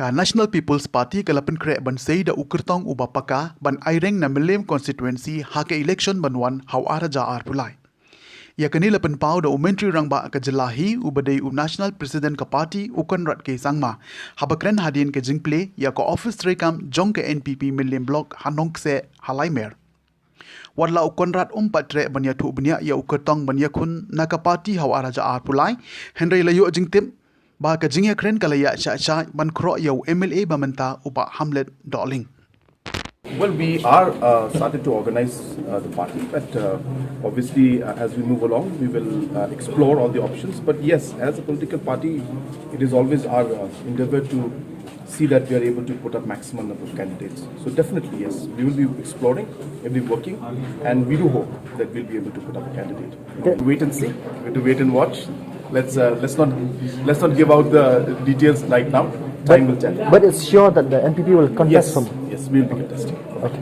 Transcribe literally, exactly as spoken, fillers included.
Ka National People's Party ka la pynkhreh ban sei da u kyrtong uba paka ban aireng na Mylliem constituency ha ka election ban wan ha u ar hajar arphew lai. Ïa kane la pynpaw da u Myntri Rangbah ka jylla hi uba dei u National President ka party u Conrad K Sangma, haba kren hadien ka jingplie ïa ka office treikam jong ka N P P Mylliem Block ha Nongkseh ha Laimer. Wat la u Conrad um pat treh ban ïathuh bniah ïa u kyrtong ban ïakhun na ka party ha u ar hajar arphew lai, hynrei la ïoh jingtip ba ka jingïakren ka la ïaid shah shah ban khroh ïa u M L A ba mynta u Bah Hamlet Dohling. Well, we are uh, started to organize uh, the party, but uh, obviously, uh, as we move along, we will uh, explore all the options. But yes, as a political party, it is always our uh, endeavor to see that we are able to put up maximum number of candidates. So definitely, yes, we will be exploring, we'll be working, and we do hope that we'll be able to put up a candidate. Okay. Wait and see. We have to wait and watch. Let's uh, let's not let's not give out the details right now. Time will tell. But it's sure that the N P P will contest Yes, some. Yes, we'll be contesting. Okay.